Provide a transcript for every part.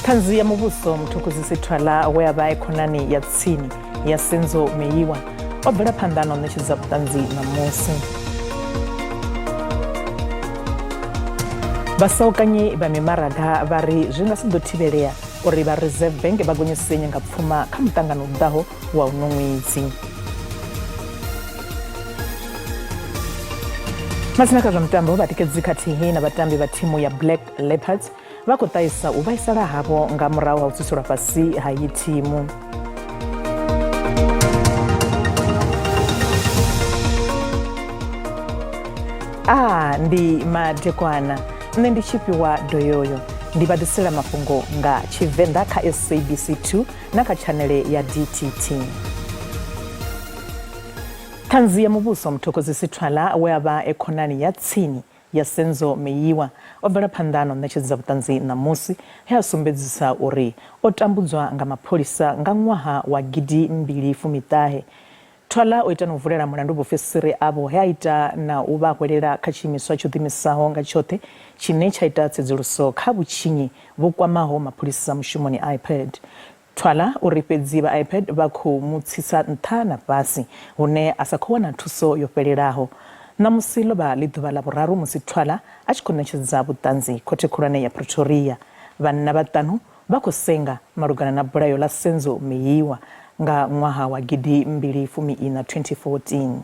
Ṱhanzi ya muvhuso Mthokozisi Thwala we a vha e khonani ya tsini ya Senzo Meyiwa o bvela phanḓa na u ṋetshedza vhuṱanzi ṋamusi. Vhasaukanyi vha mimaraga vha ri zwi nga si ḓo thivhelea uri vha Reserve Bank vha gonyise nyangapfuma kha muṱangano u ḓaho wa uno ṅwedzi. Matsina kha zwa mutambo, vhatikedzi khathihi na vhatambi vha thimu ya Black Leopards vha khou ṱahisa u vhaisala havho nga murahu ha u tsiselwa fhasi ha iyi thimu. A ndi madekwana nṋe ndi tshifhiwa doyoyo ndi vha ḓisela mafhungo nga tshivenḓa kha SABC 2 na kha tshanele ya DTT. Ṱhanzi ya muvhuso Mthokozisi Thwala we a vha e khonani ya tsini ya Senzo Meyiwa o bvela phanḓa na u ṋetshedza vhuṱanzi ṋamusi he a sumbedzisa uri o tambudzwa nga mapholisa nga ṅwaha wa gidi mbili fumi-ṱahe. Thwala o ita na u vulela mulandu vhaofisiri avho he a ita na u vha hwelela kha tshiimiswa tsho ḓiimisaho nga tshoṱhe tshine tsha ita tsedzuluso kha vhutshinyi vhu kwamaho mapholisa mushumoni IPID. Thwala uri fhedzi vha IPID vha khou mu tsitsa nṱha na fhasi hune a sa khou wana thuso yo fhelelaho. Ṋamusi ḽo vha ḽi ḓuvha ḽa vhuraru musi Thwala a tshi khou ṋetshedza vhuṱanzi Khothe Khulwane ya Pretoria. Vhanna vhaṱanu vha khou senga malugana na bulayo ḽa Senzo Meyiwa nga ṅwaha wa gidi mbili fumi iṋa, 2014.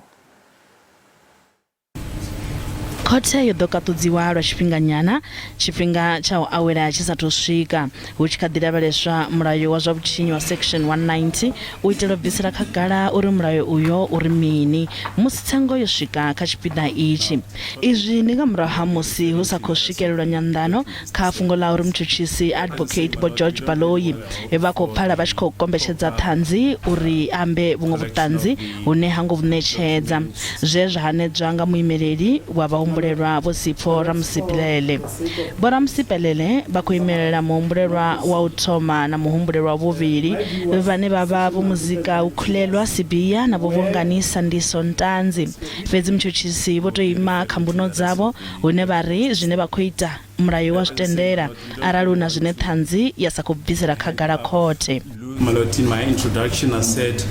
Khothe yo ḓo kaṱudziwa lwa tshifhinganyana, tshifhinga tsha u awela tshi sathu swika, hu tshi kha ḓi lavheleswa mulayo wa zwa vhutshinyi wa Section 190 u itela u bvisela khagala uri mulayo uyo uri mini musi tsengo yo swika kha tshipiḓa itshi. Izwi ndi nga murahu ha musi hu sa khou swikelelwa nyanḓano Kha fhungo ḽa uri mutshutshisi Advocate Vho George Baloyi vha khou pfala vha tshi khou kombetshedza ṱhanzi uri ambe vhuṅwe vhuṱanzi hune ha ngo vhu ṋetshedza, zwe zwa hanedzwa nga muimeleli wa vhahumbulelwa Vho Sipho Ramosepele. Vho Ramosepele vha khou imelela muhumbulelwa wa u thoma na muhumbulelwa wa vhuvhili vhane vha vha Vho Muzika Ukhulelwa Sibiya na Vho Bongani Sandiso Ntanzi. Fhedzi mutshutshisi vho tou ima kha mbuno dzavho hune vha ri zwine vha khou ita mulayo wa zwi tendela arali hu na zwine ṱhanzi ya sa khou bvisela khagala khothe. My Lord, in my introduction I said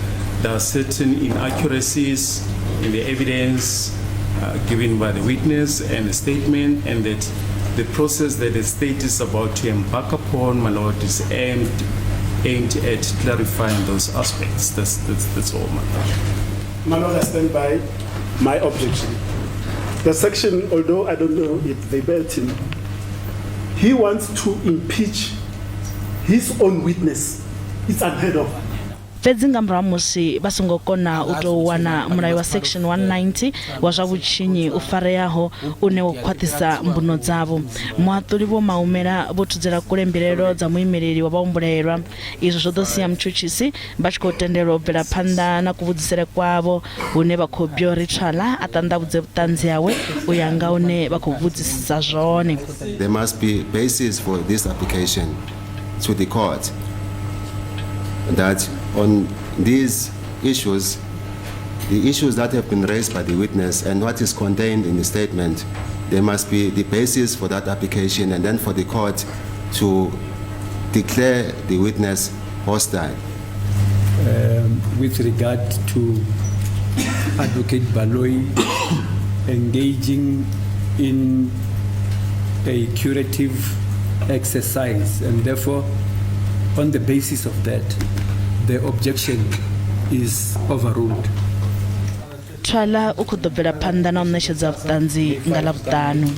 there are certain inaccuracies in the evidence given by the witness and the statement, and that the process that the state is about to embark upon, my Lord, is aimed at clarifying those aspects. That's all, my Lord. My Lord, I stand by my objection. The section, although I don't know it verbatim, he wants to impeach his own witness. It's unheard of. Fhedzi nga murahu ha musi vha songo kona u tou wana mulayo wa Section 190 wa zwa vhutshinyi u fareaho une wa khwaṱhisa mbuno dzavho, muhaṱuli Vho Maumela vho thudzela kule mbilaelo dza muimeleli wa vhahumbulelwa. Izwo zwo ḓo sia mutshutshisi vha tshi khou tendelwa u bvela phanḓa na kuvhudzisele kwavho hune vha khou bya uri Thwala a ṱanḓavhudze vhuṱanzi hawe u ya nga hune vha khou vhudzisisa zwone. There must be basis for this application to the court that on these issues, the issues that have been raised by the witness and what is contained in the statement, there must be the basis for that application and then for the court to declare the witness hostile. With regard to Advocate Baloyi engaging in a curative exercise, and therefore, on the basis of that, the objection is overruled. Thwala u khou ḓo bvela phanḓa na u ṋetshedza vhuṱanzi nga Ḽavhuṱanu.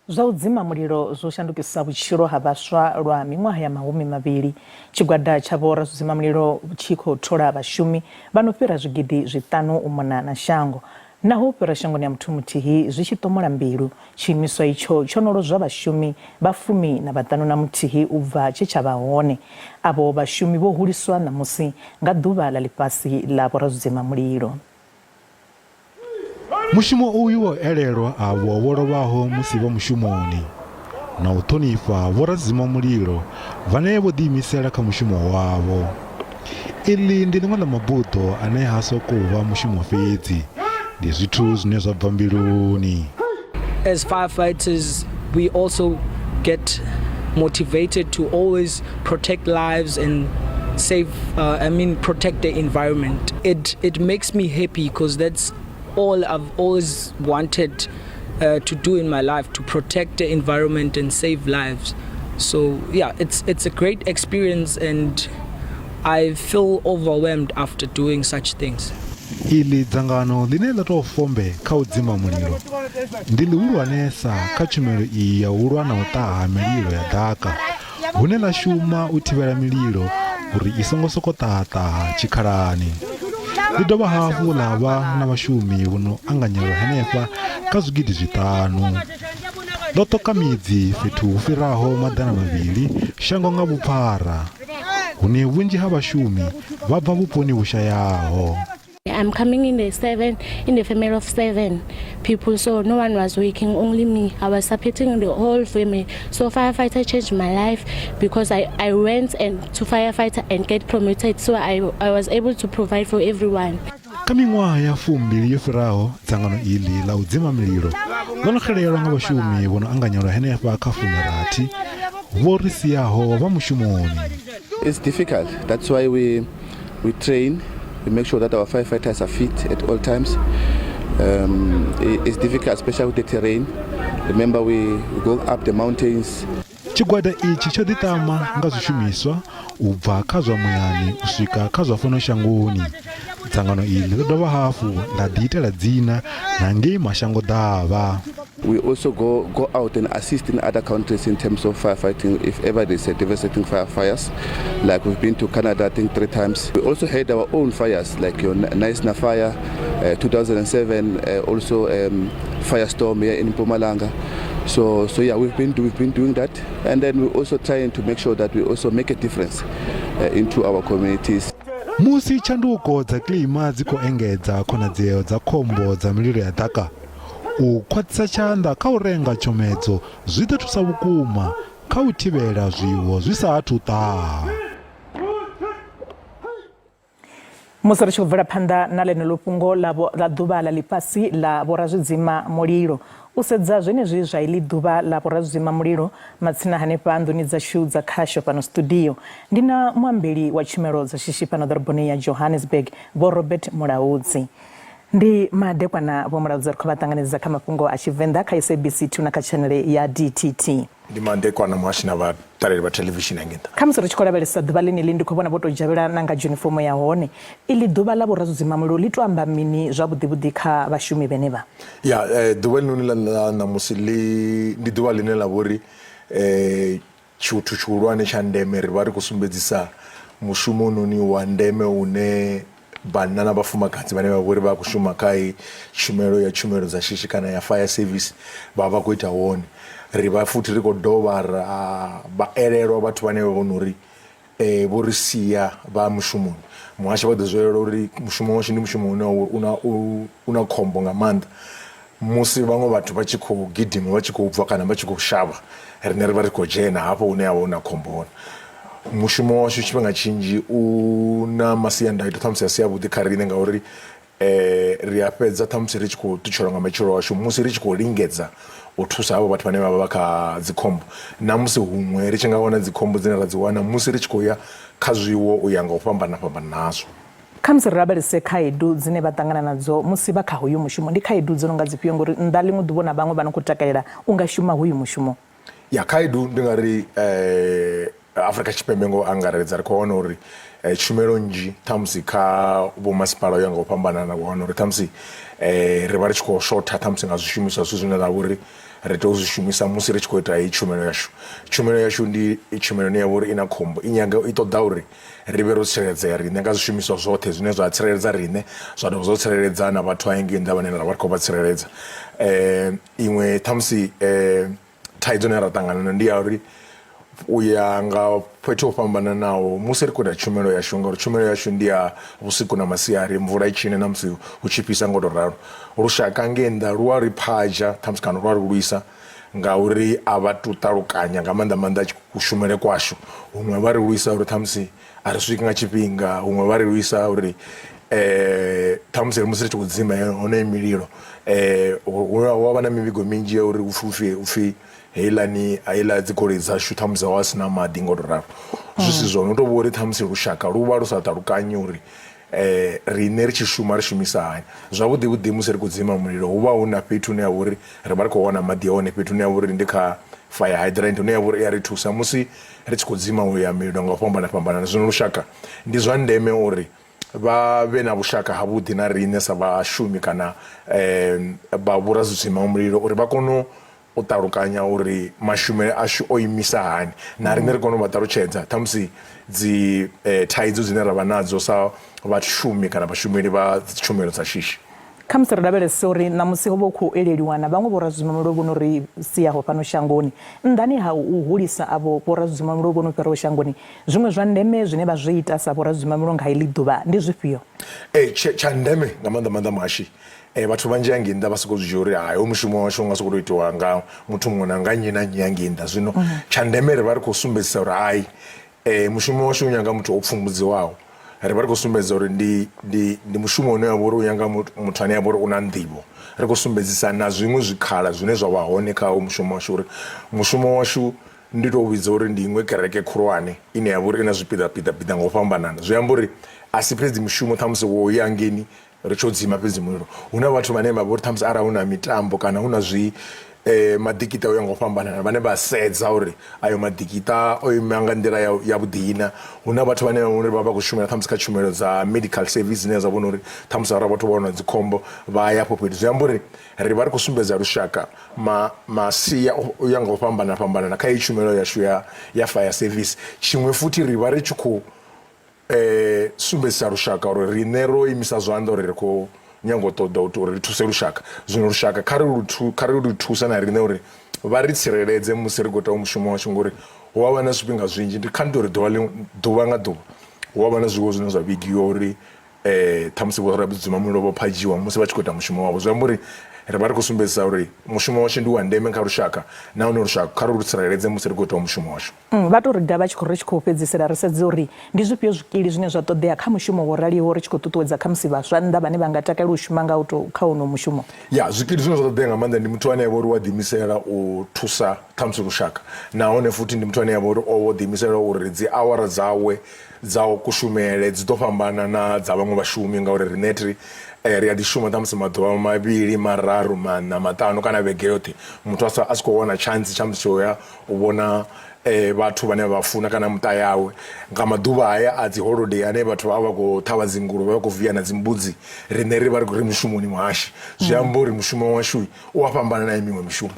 Zwa u dzima mulilo zwo shandukisa vhutshilo ha vhaswa lwa miṅwaha ya mahumi mavhili. Tshigwada tsha vhorazwidzimamulilo tshi khou thola vhashumi vha no fhira zwigidi zwiṱanu u mona na shango. Naho u fhira shangoni ya muthu muthihi zwi tshi ṱomola mbilu, tshiimiswa itsho tsho no lozwa vhashumi vha fumi na vhaṱanu na muthihi u bva tshe tsha vha hone. Avho vhashumi vho huliswa ṋamusi nga Ḓuvha ḽa Ḽifhasi ḽa Vhorazwidzimamulilo. Mushumo uyu wa u elelwa avho vho lovhaho musi vha mushumoni na u ṱhonifha vhoradzimamulilo vhane vho ḓiimisela kha mushumo wavho. Iḽi ndi ḽiṅwe ḽa mabuḓo ane ha sokou vha mushumo fhedzi, ndi zwithu zwine zwa bva mbiluni. As firefighters, we also get motivated to always protect lives and save, I mean, protect the environment. It makes me happy because that's all I've always wanted to do in my life, to protect the environment and save lives. So yeah, it's a great experience and I feel overwhelmed after doing such things. Iḽi dzangano ḽine ḽa tou fombe kha u dzima mulilo ndi ḽihulwanesa kha tshumelo iyi ya u lwa na u ṱaha ha mililo ya ḓaka, hune ḽa shuma u thivhela mililo uri i songo sokou ṱaha-ṱaha tshikhalani. Ḽi dovha hafhu ḽa vha na vhashumi vho no anganyelwa henefha kha zwigidi zwiṱanu. Ḽo ṱoka midzi fhethu hu fhiraho 200 shango nga vhuphara, hune vhunzhi ha vhashumi vha bva vhuponi vhu shayaho. I'm coming in the family of seven people, so no one was working, only me. I was supporting the whole family. So firefighter changed my life because I went and to firefighter and get promoted, so I was able to provide for everyone. Kha miṅwaha ya fumbili yo fhiraho, dzangano iḽi ḽa u dzima mililo ḽo no xelelwa nga vhashumi vho no anganyelwa henefha kha 60 vho ri siaho vha mushumoni. It's difficult. That's why we train. We make sure that our firefighters are fit at all times. It's difficult, especially with the terrain. Remember, we go up the mountains. Tshigwada itshi tsho ḓiṱama nga zwishumiswa u bva kha zwa muyani u swika kha zwa fhano shangoni. Dzangano iḽi ḽo dovha hafhu ḽa ḓiitela dzina na ngei mashango ḓavha. We also go out and assist in other countries in terms of firefighting if ever there's a devastating fires. Like we've been to Canada, I think, three times. We also had our own fires, like your Knysna fire, 2007, also firestorm here in Mpumalanga. So yeah, we've been doing that, and then we're also trying to make sure that we also make a difference into our communities. Musi tshanduko dza kilima dzi khou engedza khonadzeo dza khombo dza mililo ya ḓaka, u khwaṱhisa tshanḓa kha u renga tshomedzo zwi ḓo thusa vhukuma kha u thivhela zwiwo zwi sa athu ṱaha. Musi ri tshi khou bvela phanḓa na ḽeneḽo fhungo ḽa ḓuvha ḽa ḽifhasi ḽa vhorazwidzima mulilo, u sedza zwenezwi zwa iḽi ḓuvha ḽa vhorazwidzima mulilo, matsina hanefha nḓuni dzashu dza khasho fhano studio ndi na muambeli wa tshumelo dza shishi fhano ḓoroboni ya Johannesburg, Vho Robert Mulaudzi. Ndi madekwana, Vho Mulaudzi, ri khou vha ṱanganedza kha mafhungo a Tshivenḓa kha SABC 2 na kha tshanele ya DTT. Ndi madekwana, muhashi na vhaṱaleli vha thelevishini ya ngeḓa. Kha musi ri tshi khou lavhelesa ḓuvha ḽeneḽi, ndi khou vhona vho tou dzhavhela na nga dzhunifomo ya hone. Iḽi ḓuvha ḽa vhorazwidzimamulilo ḽi to amba mini zwavhuḓi vhuḓi kha vhashumi vhenevha? Ya, ḓuvha ḽinoni ḽa ṋamusi ḽi ndi ḓuvha ḽine ḽa vhori tshithu tshihulwane tsha ndeme ri vha ri khou sumbedzisa mushumo noni wa ndeme une vhanna na vhafumakadzi vhane vha vhori vha khou shuma kha tshumelo ya tshumelo dza shishi kana ya fire service vha vha khou ita wone. Ri vha futhi ri khou dovha ra vha elelwa vhathu vhane vha vhona uri vho ri sia vha mushumoni. Muhasho vha ḓo zwelelwa uri mushumo washu ndi mushumo une u na khombo nga maanḓa. Musi vhaṅwe vhathu vha tshi khou gidima, vha tshi khou bva kana vha tshi khou shavha, riṋe ri vha ri khou dzhena hafho hune ha vha hu na khombo hone. Mushumo washu tshifhinga tshinzhi u na masiandaitwa ṱhamusi a si avhuḓi kha riṋe, ngauri ri a fhedza ṱhamusi ri tshi khou ṱutshelwa nga matshilo ashu musi ri tshi khou lingedza u thusa havho vhathu vhane vha vha vha kha dzikhombo, na musi huṅwe ri tshi nga wana dzikhombo dzine ra dzi wana musi ri tshi khou ya kha zwiwo u ya nga u fhambana fhambana hazwo. Kha musi ri lavhelese khaedu dzine vha ṱangana nadzo musi vha kha hoyu mushumo, ndi khaedu dzo no nga dzifhio? Ngori nnḓa ḽiṅwe ḓuvha na vhaṅwe vha no khou takalela u nga shuma hoyu mushumo. Ya, khaedu ndi nga ri Afrika Tshipembe ngo angaredza ri khou wana uri tshumelo nnzhi ṱhamusi kha vhomasipala u ya nga u fhambanana, wa wana uri ṱhamusi ri vha ri tshi khou shotha ṱhamusi nga zwishumiswa, zwithu zwine ra vha uri ri tea u zwi shumisa musi ri tshi khou ita heyi tshumelo yashu. Tshumelo yashu ndi tshumelo ine ya vha uri i na khombo, i nyaga, i ṱoḓa uri ri vhe ro tsireledzea riṋe nga zwishumiswa zwoṱhe zwine zwa tsireledza riṋe, zwa dovha zwa tsireledza na vhathu hangei nnḓa vhane ra vha ri khou vha tsireledza. Iṅwe ṱhamusi thaidzo ine ra ṱangana nayo ndi ya uri u ya nga fhethu ho fhambananaho musi ri khou ita tshumelo yashu, ngauri tshumelo yashu ndi ya vhusiku na masiari, mvula i tshi na na musi hu tshi fhisa, ngo to ralo lushaka ngei nnḓa lu a ri phadzha ṱhamusi kana lu a ri lwisa, ngauri a vha tu ṱalukanya nga maanḓa maanḓa kushumele kwashu. Huṅwe vha ri lwisa uri ṱhamusi a ri swiki nga tshifhinga, huṅwe vha ri lwisa uri Ṱhamusi musi ri tshi khou dzima hone mililo hu avha na mivhigo minzhi ya uri upfhi upfhi heiḽani heiḽa dzi goloi dzashu ṱhamusi ho vha sina maḓi ngo to ralo zwi si zwone hu to vhori ṱhamusi lushaka lu vha lu sa ṱalukanyi uri riṋe ri tshi shuma ri shumisa hani zwavhuḓi vhuḓi musi ri khou dzima mulilo hu vha hu na fhethu hune ha vha uri ri vha ri khou wana maḓi a hone fhethu hune ha vha uri ndi kha fire hydrant hune ya vha uri i a ri thusa musi ri tshi khou dzima u ya mililo nga u fhambana fhambanana zwino lushaka ndi zwa ndeme uri vha vhe na vhushaka havhuḓi na riṋe sa vhashumi kana vha vhorazwidzima mulilo uri vha kone u ṱalukanya uri mashumele ashu o imisa hani na riṋe ri kone u vha ṱalutshedza ṱhamusi dzi thaidzo dzine ra vha nadzo sa vhashumi kana vhashumeli vha tshumelo dza shishi. Khamusi ri lavhelese uri ṋamusi ho vha hu khou eleliwa na vhaṅwe vhorazwidzimamulilo vho no ri siaho fhano shangoni. Nnḓani ha u hulisa avho vhorazwidzimamulilo vho no fhiraho shangoni, zwiṅwe zwa ndeme zwine vha zwi ita sa vhorazwidzimamulilo nga heḽi ḓuvha ndi zwifhio? Ee, tsha ndeme nga maanḓa maanḓa muhashi, vhathu vhanzhi hangei nnḓa vha sokou zwi dzhia uri hai hoyu mushumo washu u nga sokou tou itiwa nga muthu muṅwe na nga nnyi na nnyi hangei nnḓa. Zwino tsha ndeme ri vha ri khou sumbedzisa uri hai mushumo washu u nyanga muthu o pfumbudziwaho ri vha ri khou sumbedza uri ndi ndi ndi mushumo une wa vha uri u nyanga muthu ane a vha uri u na nḓivho ri khou sumbedzisa na zwiṅwe zwikhala zwine zwa vha hone kha mushumo washu uri mushumo washu ndi to vhidza uri ndi iṅwe kereke khulwane ine ya vha uri i na zwipiḓa piḓa piḓa nga u fhambanana zwi amba uri a si fhedzi mushumo ṱhamusi wo ya ngeni ri tsho dzima fhedzi mulilo hu na vhathu vhane vha vha uri ṱhamusi arali hu na mitambo kana hu na zwi maḓikiṱa o ya nga u fhambanana vhane vha sedza uri ayo maḓikiṱa o ima nga nḓila ya vhuḓi na hu na vhathu vhane vha vha vha khou shumela ṱhamusi kha tshumelo dza medical service dzine dza vhona uri ṱhamusi arali vhathu vha wana dzikhombo vha ya afho fhethu zwi amba uri ri vha ri khou sumbedza lushaka ma masia o ya nga u fhambana fhambanana kha iyi tshumelo yashu ya ya fire service tshiṅwe futhi ri vha ri tshi khou sumbedzisa lushaka uri riṋe ro imisa zwanḓa uri ri khou nyaga u ṱoḓa u uri ri thuse lushaka zwino lushaka kha ri lu kha ri lu thusa na riṋe uri vha ri tsireledze musi ri khou ita mushumo washu ngori hu avha na zwifhinga zwinzhi ndi kha ndi uri ḓuvha ḽiṅwe ḓuvha nga ḓuvha hu avha na zwiwo zwine zwa vhigiwa uri ṱhamusi vho radzidzimamulilo vho phadzhiwa musi vha tshi khou ita mushumo wavho zwi amba uri ri vha ri khou sumbedzisa uri mushumo washu ndi wa ndeme kha lushaka nahone lushaka kha ri lu tsireledze musi ri khou ita mushumo washu. Vha tou ri da vha tshi khou ri tshi khou fhedzisela ri sedze uri ndi zwifhio zwikili zwine zwa ṱoḓea kha mushumo wo raliho ri tshi khou ṱuṱuwedza khamusi vhaswa nnḓa vhane vha nga takalela u shuma nga u tou kha honohu mushumo. Ya, zwikili zwine zwa ṱoḓea nga maanḓa ndi muthu ane a vha uri u a ḓiimisela u thusa khamusi lushaka nahone futhi ndi muthu ane a vha uri o ḓiimisela uri dzi awara dzawe dza kushumele dzi ḓo fhambana na dza vhaṅwe vhashumi ngauri riṋe ri ri a ḓi shuma ṱhamusi maḓuvha mavhili mararu maṋa maṱanu kana vhege yoṱhe muthu a sa a si khou wana tshantsi tsha musi tsho ya u vhona vhathu vhane vha funa kana muṱa yawe nga maḓuvha haya a dzi holodei ane vhathu vha vha khou ṱhavha dzinguluvhe vha khou via na dzimbudzi riṋe ri vha ri ri mushumoni muhashi zwi amba uri mushumo washu u a fhambana na miṅwe mishumo.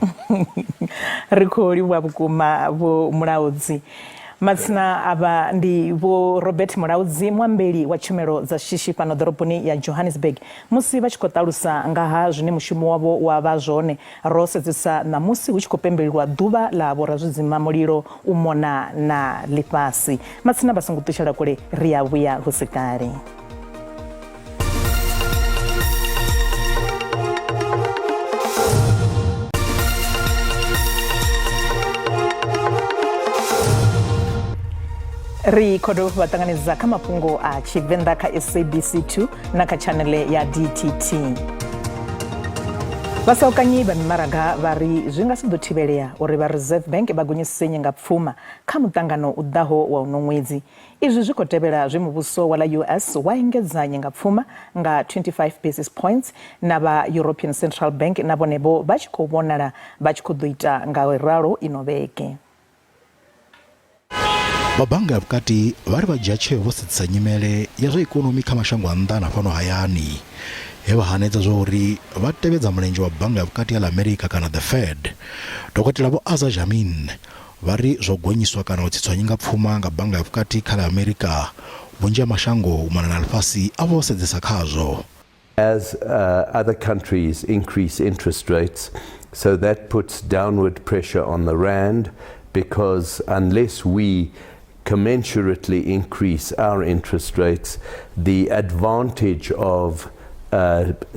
Ri khou livhuwa vhukuma Vho Mulaudzi. Matsina avha ndi Vho Robert Mulaudzi, muambeli wa tshumelo dza shishi fhano ḓoroboni ya Johannesburg. Musi vha tshi khou ṱalusa nga ha zwine mushumo wavho wa vha zwone, ro sedzesa ṋamusi hu tshi khou pembelelwa ḓuvha ḽa vhorazwidzimamulilo u mona na ḽifhasi. Matsina vha songo ṱutshela kule, ri a vhuya hu si kale. Ri khou dovha vha ṱanganedza kha mafhungo a Tshivenḓa kha SABC 2 na kha tshanele ya DTT. Vhasaukanyi vha mimaraga vha ri zwi nga si ḓo thivhelea uri vha Reserve Bank vha gonyise nyengapfuma kha muṱangano u ḓaho wa uno ṅwedzi. Izwi zwi khou tevhela zwe muvhuso wa ḽa US wa engedza nyengapfuma nga 25 basis points na vha European Central Bank na vhone-vho vha tshi khou vhonala vha tshi khou ḓo ita ngauralo ino vhege. Vha Bannga ya Vhukati vha ri vha dzhia tsheo vho sedzesa nyimele ya zwa ikonomi kha mashango a nnḓa na fhano hayani, he vha hanedza zwa uri vha tevhedza mulenzhe wa Bannga ya Vhukati ya ḽa Amerika kana The Fed. Dokotela Vho Azar Jammine vha ri zwa u gonyiswa kana u tsitswa nyingapfuma nga Bannga ya Vhukati kha ḽa Amerika, vhunzhi ha mashango u mona na ḽifhasi a vha o sedzesa khazwo. As other countries increase interest rates, so that puts downward pressure on the rand, because unless we commensurately increase our interest rates, the advantage of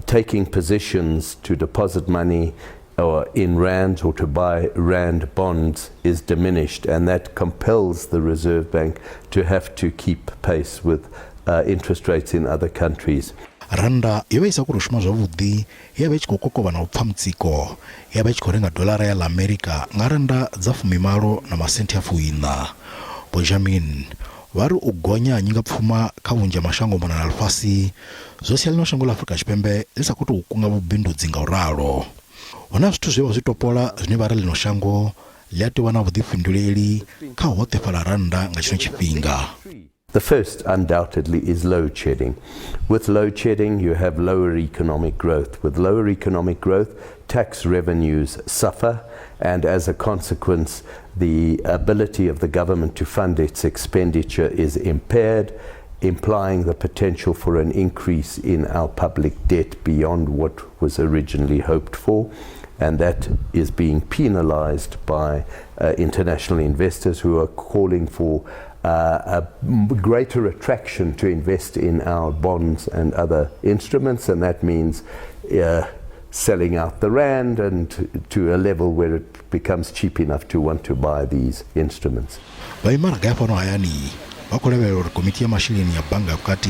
taking positions to deposit money or in rands or to buy rand bonds is diminished, and that compels the Reserve Bank to have to keep pace with interest rates in other countries. Randa yo vha i sa khou tou shuma zwavhuḓi, ya vha i tshi khou kokovha na u pfa mutsiko. Ya vha i tshi khou renga doḽara ya ḽa Amerika nga randa dza fumimalo na masenthe a fuiṋa. Vho Jamin vha ri u gonya ha nyingapfuma kha vhunzhi ha mashango u mona na ḽifhasi zwo sia ḽino shango ḽa Afrika Tshipembe ḽi sa khou tou kunga vhubindudzi nga u ralo. Hu na zwithu zwe vha zwi topola zwine vha ri ḽino shango ḽi a tea u vha na vhuḓifhinduleli kha u hoṱefhala ha rannda nga tshino tshifhinga. The first, undoubtedly, is load shedding. With load shedding, you have lower economic growth. With lower economic growth, tax revenues suffer, and as a consequence, the ability of the government to fund its expenditure is impaired, implying the potential for an increase in our public debt beyond what was originally hoped for. And that is being penalized by international investors who are calling for a greater attraction to invest in our bonds and other instruments, and that means selling out the rand and to a level where it becomes cheap enough to want to buy these instruments. Vha mimaraga ya fhano hayani vha khou lavhelela uri komiti ya masheleni ya bannga ya vhukati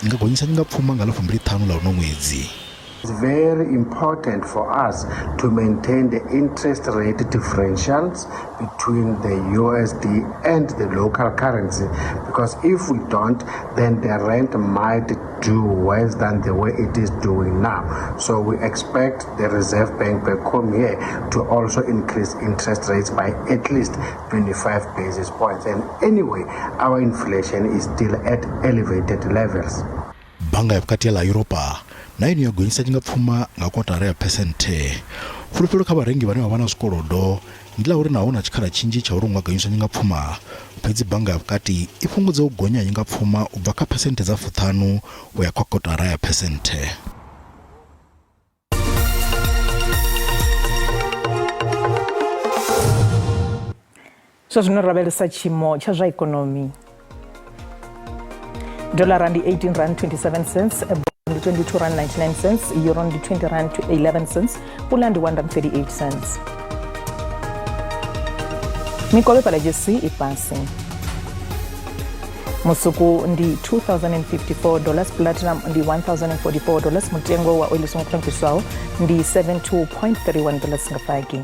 i nga gonyisa nyingapfuma nga ḽa 25 ḽa luno ṅwedzi. It's very important for us to maintain the interest rate differentials between the USD and the local currency, because if we don't, then the rand might do worse than the way it is doing now. So we expect the Reserve Bank back home here to also increase interest rates by at least 25 basis points. And anyway, our inflation is still at elevated levels. Bannga ya vhukati ya ḽa Yuropa na yone yo gonyisa nyingapfuma nga kotara ya phesenthe. Fulufhelo kha vharengi vhane vha vha na zwikolodo ndi ḽa uri naho hu na tshikhala tshinzhi tsha uri hu nga gonyiswa nyingapfuma, fhedzi bannga ya vhukati i fhungudze u gonya ha nyingapfuma u bva kha phesenthe dza fuṱhanu u ya kha kotara ya phesenthe. Zwa zwino ro lavhelesa tshiimo tsha zwa ikonomi. Dollara ndi 18 rand 27 cents, ndi 22 rand 99 cents, euro ndi 20 rand 11 cents, pula ndi 1 rand 38 cents. Mikovhe fhaḽa JSE i fhasi. Musuku ndi 2054 dollars, platinum ndi 1044 dollars, mutengo wa oil u songo ṱhonifhiswaho ndi 72.31 dollars nga fagi.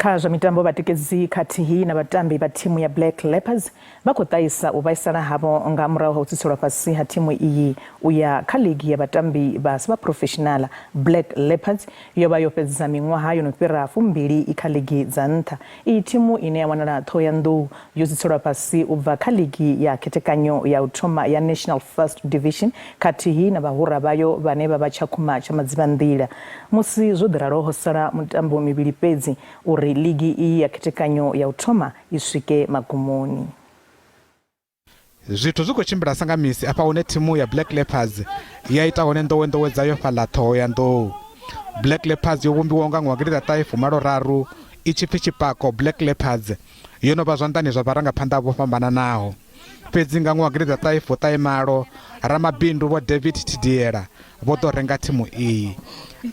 Kha zwa mitambo, vhatikedzi khathihi na vhatambi vha thimu ya Black Leopards vha khou ṱahisa u vhaisala havho nga murahu ha u tsiselwa fhasi ha thimu iyi u ya kha ligi ya vhatambi vha si vha phurofeshinala. Black Leopards yo vha yo fhedza miṅwaha yo no fhira fumbili i kha ligi dza nṱha. Iyi thimu ine ya wanala Ṱhohoyanḓou yo tsiselwa fhasi u bva kha ligi ya khethekanyo ya u thoma ya National First Division khathihi na vhahura vhayo vhane vha vha Tshakhuma tsha Madzivhanḓila. Musi zwo ḓi ralo ho sala mutambo mivhili fhedzi uri ligi iyi ya khethekanyo ya u thoma i swike magumoni. Zwithu zwi khou tshimbila sa nga misi afha hune thimu ya Black Leopards ya ita hone nḓowenḓowe dzayo fhaḽa Ṱhohoyanḓou. Black Leopards yo vhumbiwaho nga ṅwaha gidiḓaṱahe fumalo raru i tshi pfi Tshipako Black Leopards yo no vha zwanḓani zwa vharangaphanḓa vho fhambananaho. Fhedzi nga ṅwaha gidiḓaṱahe fuṱahe malo, ramabindu Vho David Thidiela vho ḓo renga thimu iyi.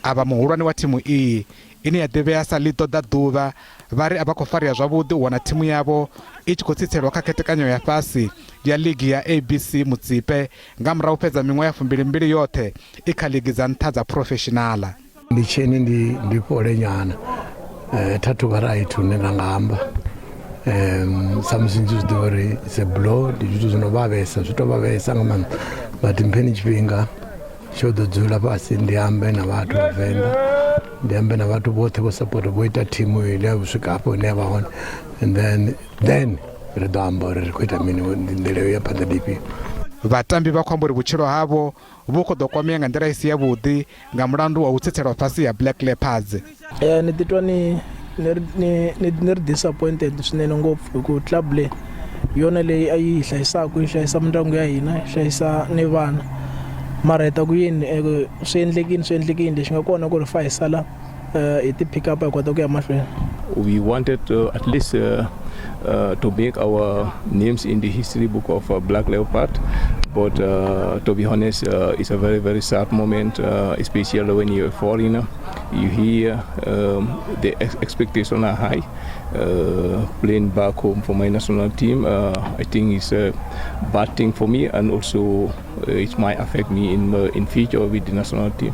Avha muhulwane wa thimu iyi ine ya ḓivhea sa Ḽi Ṱoḓa Ḓuvha vha ri a vha khou farea zwavhuḓi u wana thimu yavho i tshi khou tsitselwa kha khethekanyo ya fhasi ya ligi ya ABC Mutsipe nga murahu fhedza miṅwaha ya fumbili-mbili yoṱhe i kha ligi dza nṱha dza phurofeshinala. Ndi tsheni ndi ndi fhole nyana eh, tha thu vha right hune nda nga amba um samusi ndi zwi ḓivha uri it's a blow ndi zwithu zwi no vhavhesa zwi to vhavhesa nga maanḓa but mpheni tshifhinga tsho ḓo dzula fhasi ndi ambe na vhathu vha venḓa ndi ambe na vhathu vhoṱhe vho support vho ita thimu ine u swika hafho hune ya vha hone and then then ri ḓo amba uri ri khou ita mini nḓila yo ya phanḓa ndi ifhio. Vhatambi vha khou amba uri vhutshilo havho vhu khou ḓo kwamea nga nḓila i si yavhuḓi nga mulandu wa u tsitselwa fhasi ha Black Leopards. Ni titwa ni ni ni ni ni ri disappointed swinene ngopfu hi ku club leyi hi yona leyi a yi hi hlayisaka yi hlayisa mindyangu ya hina yi hlayisa ni vana mara hi ta ku yini swi endlekile swi endlekile lexi nga kona ku ri fa hi sala hi ti pick up hi kota ku ya mahlweni. We wanted at least to make our names in the history book of Black Leopard, But to be honest, it's a very, very sad moment, especially when you're a foreigner. You hear the expectations are high. Playing back home for my national team, I think it's a bad thing for me, and also it might affect me in future with the national team.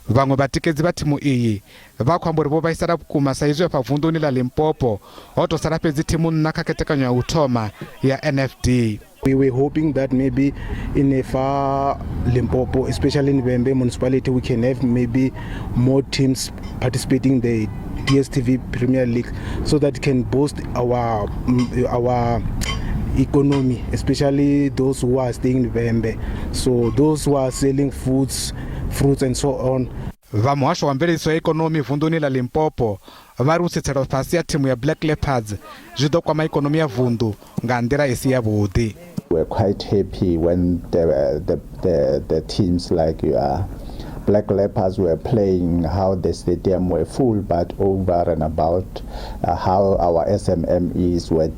Vhaṅwe vhatikedzi vha thimu iyi vha khou amba uri vho vhaisala vhukuma sa izwi afha vunḓuni ḽa Limpopo ho tou sala fhedzi thimu nṋa kha khethekanyo ya u thoma ya NFD. We were hoping that maybe in a far Limpopo, especially in Vhembe municipality, we can have maybe more teams participating in the DStv Premier League so that it can boost our economy, especially those who are staying in Vhembe. So those who are selling foods, fruits and so on. Vha muhasho wa mveledziso ya ikonomi vunḓuni ḽa Limpopo vha ri u tsitselwa fhasi ya thimu ya Black Leopards zwi ḓo kwama ikonomi ya vunḓu nga nḓila i si yavhuḓi. We're quite happy when the teams like your Black Leopards were playing, how the stadium were full, but over and about how our SMMEs were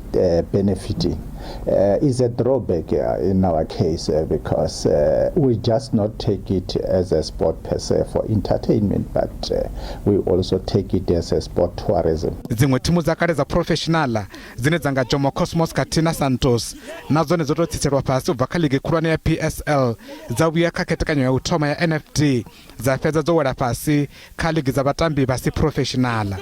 benefiting. Is a drawback in our case because we just not take it as a sport per se for entertainment, but we also take it as a sport tourism. Dziṅwe thimu dza kale dza professional dzine dza nga Jomo Cosmos khathihi na Santos na dzone dzo tou tsitselwa fhasi u bva kha ligi khulwane ya PSL dza vhuya kha khethekanyo ya u thoma ya NFD dza fhedza dzo wela fhasi kha ligi dza vhatambi vha si professional.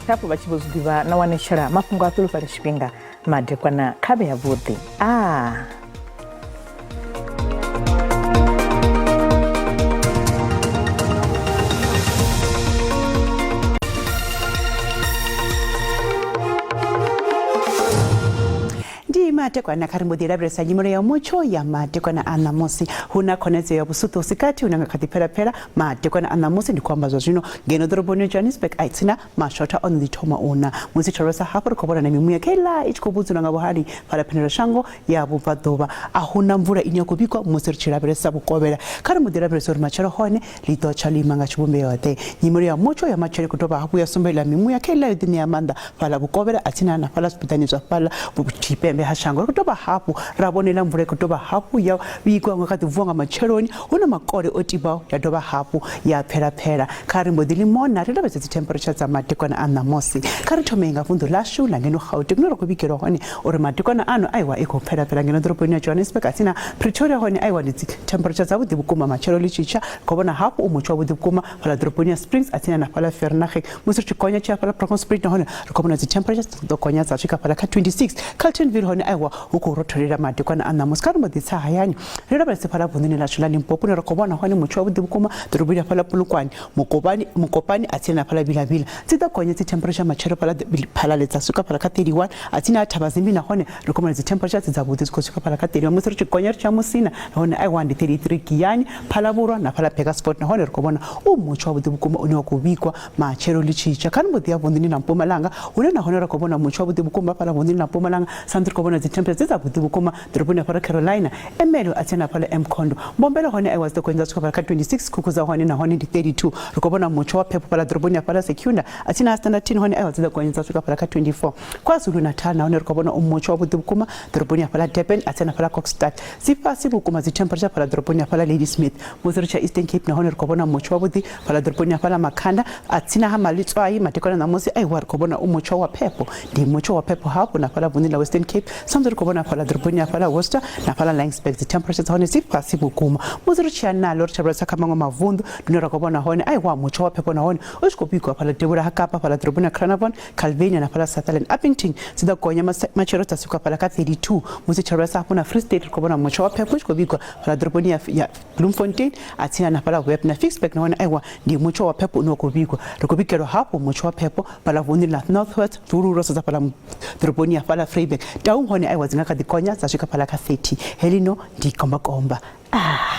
Hafhu vha tshi vho zwi ḓivha na wanetshela mafhungo a fhulufhela tshifhinga madekwana kha vhe yavhuḓi a Ndi madekwana kha ri mbo ḓi lavhelesa nyimelo ya mutsho ya madekwana a ṋamusi. Hu na khonadzeo ya vhusuṱu hu si kati hune nga kha ḓi phelapfhela madekwana a ṋamusi. Ndi khou amba zwa zwino ngeno ḓoroboni ya Johannesburg a tsina mashotha o no ḓi thoma u na. Musi tsholosa hafhu ri khou vhona na mimuya kheiḽa i tshi khou vhudzula nga vhuhali fhaḽa phendela-shango ya vhubvaḓuvha. A hu na mvula ine ya khou vhigwa musi ri tshi lavhelesa vhukovhela. Kha ri mbo ḓi lavhelesa uri matshelo hone ḽi ḓo tsha ḽo ima nga tshivhumbeo-ḓe. Nyimelo ya mutsho ya matshelo i khou dovha hafhu ya sumbedza mimuya kheiḽa yo ḓiṋea maanḓa fhaḽa vhukovhela a tsini na fhaḽa zwipiḓani zwa fhaḽa tshipembe ha shango. Ri khou dovha hafhu ra vhona iḽa mvula i khou dovha hafhu ya vhigwa nga kha ḓi vuwa nga matsheloni hu na makole o tibaho ya dovha hafhu ya pfela-pfela. Kha ri mbo ḓi limona ri lavhelese dzi temperature dza madekwana a ṋamusi. Kha ri thome nga vunḓu ḽashu ḽa ngeno Gauteng hune ra khou vhigelwa hone uri madekwana ano aiwa i khou pfela-pfela ngeno ḓoroboni ya Johannesburg a tsini na Pretoria hone aiwa ndi dzi temperature dzavhuḓi vhukuma matshelo ḽi tshi tsha. Ri khou vhona hafhu u mutsho wavhuḓi vhukuma fhaḽa ḓoroboni ya Springs a tsini na fhaḽa Vereeniging. Musi ri tshi gonya tshi ya fhaḽa Bronkhorstspruit nahone ri khou vhona dzi temperature dzi ḓo gonya dza swika fhaḽa kha 26. Carltonville hone aiwa hu khou rotholela madekwana a ṋamusi. Kha ri mbo ḓi tsa hayani ri lavhelese fhaḽa vunḓuni ḽashu ḽa Limpopo hune ra khou vhona hone mutsho wavhuḓi vhukuma ḓoroboni ya fhaḽa Polokwane, Mokopane, Mokopane a tsini na fhaḽa Vilavila. Dzi ḓo gonya dzi temperature matshelo fhaḽa Phalale dza swika fhaḽa kha 31 a tsini ha Thabazimbi nahone ri khou vhona dzi temperature dzi dzavhuḓi dzi khou swika fhaḽa kha 31. Musi ri tshi gonya ri tshi ya Musina nahone aiwa ndi 33 Giyani, Phalavhurwa na fhaḽa Burgersfort nahone ri khou vhona u mutsho wavhuḓi vhukuma une wa khou vhigwa matshelo ḽi tshi tsha. Kha ri mbo ḓi ya vunḓuni ḽa Mpumalanga hune nahone ra khou vhona mutsho wavhuḓi vhukuma fhaḽa vunḓuni ḽa Mpumalanga samusi ri khou vhona dzi temperature dzi dzavhuḓi vhukuma ḓoroboni ya fhaḽa Carolina, Ermelo a tsini na fhaḽa Mkhondo. Mbombela hone aiwa dzi ḓo gonya dza swika fhaḽa kha 26, Khukhuza hone nahone ndi 32. Ri khou vhona mutsho wa phepho fhaḽa ḓoroboni ya fhaḽa Secunda a tsini ha Standerton hone aiwa dzi ḓo gonya dza swika fhaḽa kha 24. KwaZulu-Natal nahone ri khou vhona u mutsho wavhuḓi vhukuma ḓoroboni ya fhaḽa Durban a tsini na fhaḽa Kokstad. Dzi fhasi vhukuma dzi temperature fhaḽa ḓoroboni ya fhaḽa Ladysmith. Musi ri tshi ya Eastern Cape nahone ri khou vhona mutsho wavhuḓi fhaḽa ḓoroboni ya fhaḽa Makhanda a tsini ha Malitswai. Madekwana ṋamusi aiwa ri khou vhona u mutsho wa phepho. Ndi mutsho wa phepho hafhu na fhaḽa vunḓuni ḽa Western Cape samusi ri khou vhona fhaḽa ḓoroboni ya fhaḽa Worcester na fhaḽa Laingsburg dzi temperature dza hone dzi fhasi vhukuma. Musi ri tshi ya naḽo ri tshi lavhelesa kha maṅwe mavunḓu ndi hune ra khou vhona hone aiwa mutsho wa phepho nahone u tshi khou vhigwa fhaḽa devhula ha Kapa fhaḽa ḓoroboni ya Carnarvon, Calvinia na fhaḽa Sutherland. Upington dzi ḓo gonya matshelo dza swika fhaḽa kha 32. Musi tshi lavhelesa hafhu na Free State ri khou vhona mutsho wa phepho u tshi khou vhigwa fhaḽa ḓoroboni ya Bloemfontein a tsini na fhaḽa Web na Ficksburg nahone aiwa ndi mutsho wa phepho une wa khou vhigwa. Ri khou vhigelwa hafhu mutsho wa phepho fhaḽa vunḓuni ḽa North West zwihuluhulu ro sedza fhaḽa ḓoroboni ya fhaḽa Vryburg. Taung hone aiwa dzi nga kha ḓi gonya dza swika fhaḽa kha 30. Heḽino ndi kombakomba. Ah.